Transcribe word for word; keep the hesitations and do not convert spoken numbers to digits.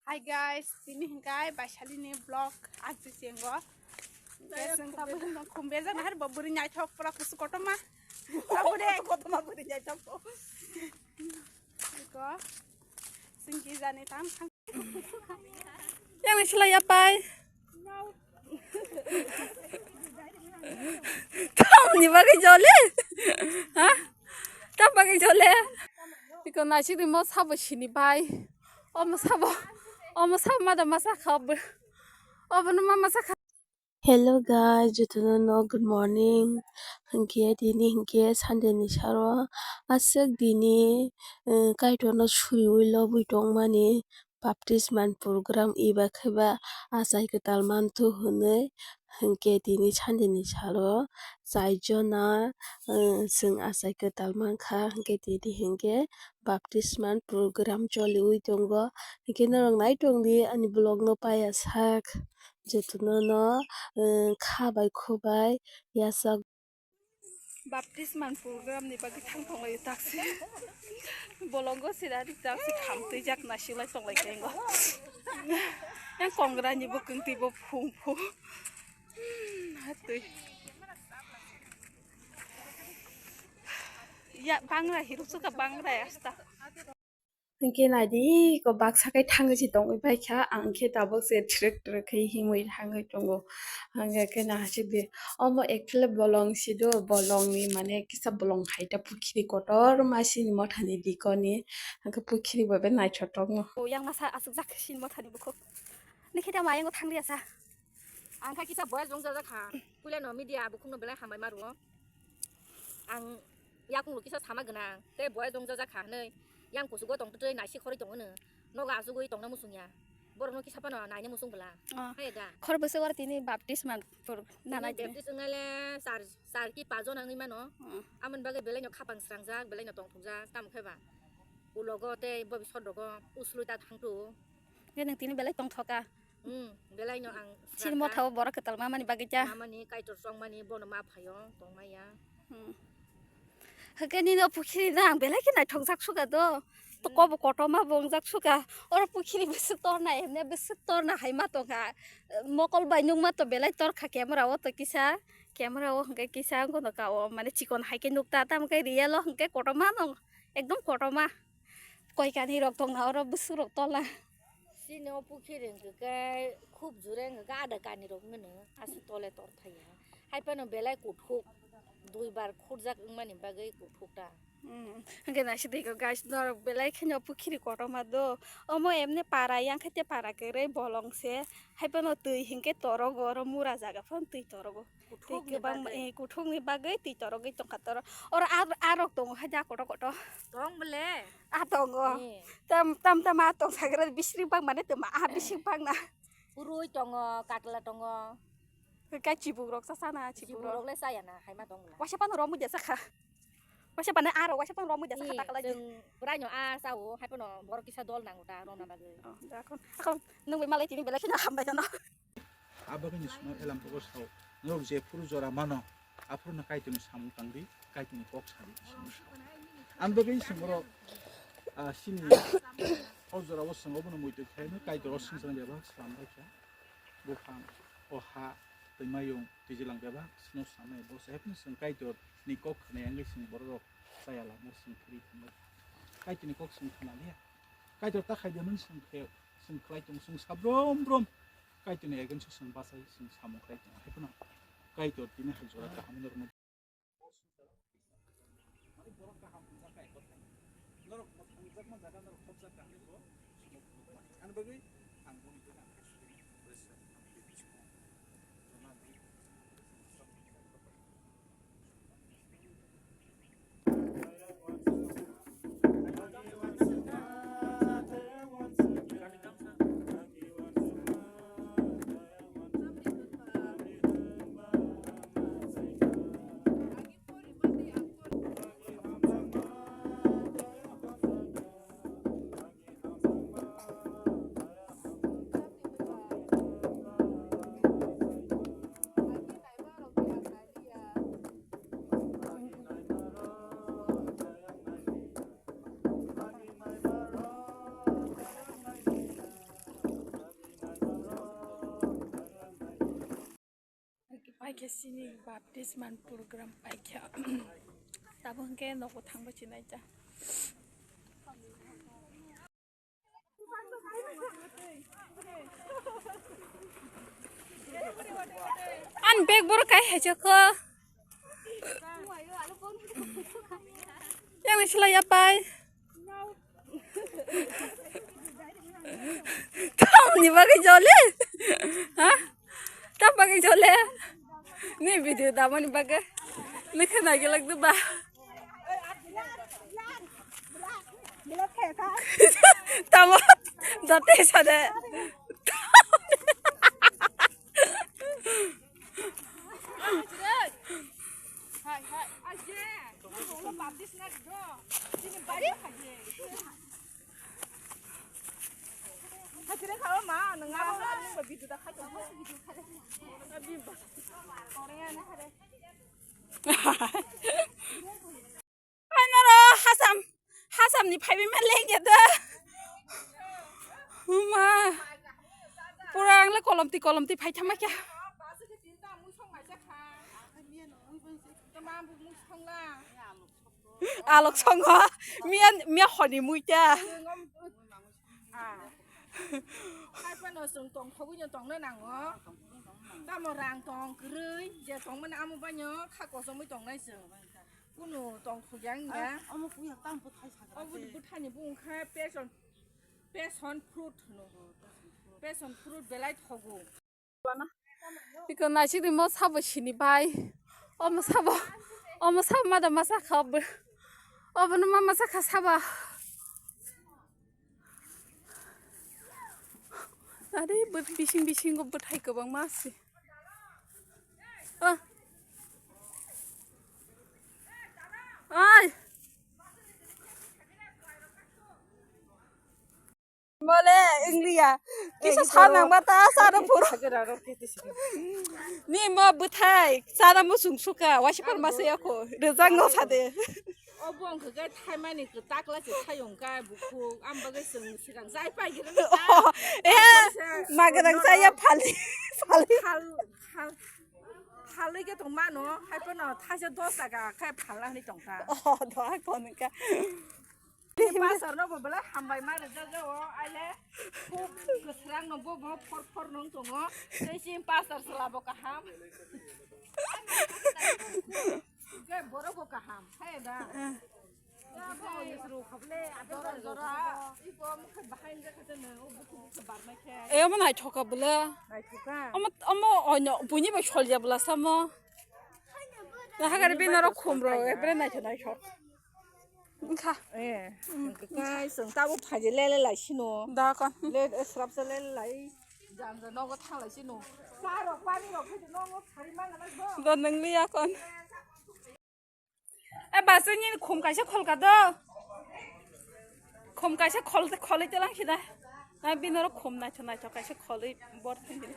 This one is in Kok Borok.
Hi guys, tini hingkai Baisali ni vlog ang si chengo. Guys, ang tabuk hino khum bejak nahar bo bwrwi naithok pura kusu kotorma. Tabuk de kotorma bwrwi naithok. Iko singki jani tam. Yang sila ya pai. Tamni bagwi jole? Ha? Tam bagwi jole? Iko naisik rimo sabo sini bai. Omo sabo, omo sabo mada masa kha obo. Obo no mama sa kha. Hello guys, jotono no good morning. Hingke tini hingke Sunday ni saro aswk dini, eh, Kaitorno suriui lobwi tongmani baptisma ni program eba khe ba achai kwtal mantu hwnwi. Hingke tini Sunday ni salo chai jona, eh, chwng achai kwtal mankha, hingke tini hingke baptisma ni program choliui tongo. Hingke norok nai tongdi ani vlog no paiya sak, jotono no, eh, kha bai khu bai yachak. Baptisma ni program ni bagwi thang tonglaio taksi. Bolongo sida taksi kham twijak nasilai tonglai tengo. Yang kongra ni bo kwngtwi bo phung phung. Hatwi. Ya bangra hiruk suka bangra asta. Hingke naidi, ko baksa khe thangwi se tongwi paikha, ang khe tabuk se thrwk thrwk khe himwi thangwi tongo. Hingke khe nahasik di, omo actually bolong si do, bolong ni mane kisa bolong hai ta pukhiri kotor ma sini motha ni bikoni, hingke pukhiri bo be naithotok no. O yang masa aswk jak sini motha ni bukhuk. Nikhe ta mayango thangri asa. Ang kha kisa boya jong jajak kha. Puila no media bukhuk no belai hambai maru. Ang yakung lo kisa sama gwnang, tei boya jong jajak kha hwnwi yang kuchugo tong twtwi naisik khorwi tongo no. Nogo achugwi tongna muchung ya. Borokno kisa phano naina muchung bwla. Ah. Hai da. Khor bwswk oro tini baptisma pur nanai tini. Baptis wngnai le char, char ki pajon wngwi mano. Hmm. Amoni bagwi belai no khapang srangjak, belai no tongthokjak, tamo khe ba. Ulogo tei bobisot rogo uslui ta thangtu. Khe nwng tini belai tongthoka. Hmm, belai no ang sini srangka. Mothao borok kwtal mamani bagwi cha. Mamani Kaitor chongmani bono ma phaio, tongmaya. Hmm. Hwnkhe nini o pukhiri no ang belai khe naithokjak suka do. To kobo kotorma bo wngjak suka. Oro pukhiri bwswk torna, emne bwswk torna hai ma tongkha. Mokol bai nukma to belai torkha camera o to kisa. Camera o hwnkhe kisa wngkha no ka o mane chikon hai khe nukta, tamo khe real o hwnkhe kotorma no ekdom kotorma. Koi kani rok tongna oro bwswk rok tola. Chini o pukhiri hwnkhe khe khub jure hwnkhe khe ada kani rok mano aswk tole tor thaya. Hai phano belai kuthuk duibar khurjak wngmani bagwi kuthuk ta. Hmm, hwnkhe naisik di guys, norok belai kheno pukhiri kotorma do. Omo emne para yang khe te para kwrwi bolong se. Hai phano twi hwnkhe torogo, oro mura jaga phano twi torogo. Twi kuthukni kwbang bagwi. Eh, kuthukni bagwi twi torogwi tongkha toro. Oro ar, arok tongo hai da kotor kotor. Tong bole. Ah, tongo. Eh. Tam, tam, tam, ah, tong sagra bising bang mane tama, ah, bising bang na. Purui tongo, katla tongo. Kai chibuk rok sa sana, chibuk rok. Chibuk rok le saya na, hai ma tong bole. Waisa pano romwi de sakha. Waisa pano aro, waisa pano romwi de sakha. Eh, takala di. Chwng bwrai no ah sao, hai pano borok kisa dol nango ta, rona bagwi. Oh, da kon. Akon, nung bai malai tini belai kheno hambai jano. Abo khe ni sumai elam pogo sao. Norok je phuru jora mano, aphuru no Kaitorni samung tangdi, Kaitorni kok sadi. Ang bagwi songoro, ah, sini o jora o songo bono muitu khaino Kaitor o songchang jaba slam bai kha. Buphang, o ha, twi mayung, twi jilang bebak sino samai bo se haphano chwng Kaitor ni kok khna yang sini borok rok chaya lama sini phiri thangwi. Kaitor ni kok sini khna liya. Kaitor ta khai de man sini khe sini khlai tong sini sabrom brom. Kaitor ni against o sini bachai sini samung khlai tong haphano. Kaitor tini hai jora kaham ni rwma. Mane borok kaham wngjakha ekotha. Norok mwthangjakma jaga norok khopjak kaham bo sumuk phunukmani. Ani bagwi ang boni bagwi ang khe suri. Khe chini baptisma ni program paikha. Tabuk hwnkhe nogo thangbai chinai ta. Ani bag borok kai hai chokho. Yang ni sila ya pai. Tamni bagwi jole? Ha? Tam bagwi jole? Ni video damani bagwi. Ni khana gilak duba. Tamo date sade. Painaro hasam, hasamni phaibai ma lengya da. Ma, pura ang le kolomti kolomti phai thangma kya. Alok songo, miya, miya honi muita. Hai phano chwng tongthogwi no tongna nango. Tamo rang tong kwrwi, je tongmani amo baino kha kochomwi tongnai chwng. Kunu tongthok yang ya. Omo puya tamo bwthai sagra. Obo bwthani bung kha passion, passion fruit hwno. Passion fruit belai thogo. Iko naisik di mo sabo sini bai. Omo sabo, omo sabo mada masa kha. Obo no ma masa kha sabo. Are, bo bising bisingo bwthai kwbangma se. Ah. Ai. Mole, India. Kisa sa nang mata, sa na puro. Ni mo bwthai, sa na mo sung suka, wasi par masa yako. Rezang no sa de. O bong khe khe thaimani kwtak la se thayung kai bukhuk, am bagwi chwng swkang chai pai giri ta. Oh, eh, magrang chaya phali, phali. Phal, phal, phalwi khe tong mano, hai phano thaisa dos taka khe phalna hwnwi tong kha. Oh, doha kon ka. Pastor no bo belai hambai ma rijak o, aile khub kwsrang no bo, bo phor phor nung tongo. Tei si pastor sala bo kaham. Hwnkhe borok bo kaham, hai da? Jora, jora. Iko mukhe bahai wngkha khe no, o bukhu bukhu barnai khe. E, omo naithoka bwle. Naithoka? Omo, omo onyo buini bai solya bwla samo. Nahagari bini norok khumrok, ekbare naithok naithok. Wngkha. Eh, kai chwng tabuk phaidi lele lai sino. Da kon. Le, eh, srapsa lele lai. Janja nogo thanglai sino. Charok, parirok, khe nogo phari mangala bo. Bo nwngliya kon. E, baswk nini khum kaisa kholka do. Khum kaisa khol, kholwi telang sida. Na bini oro khum naithok naithok kaisa kholwi bor thangdi.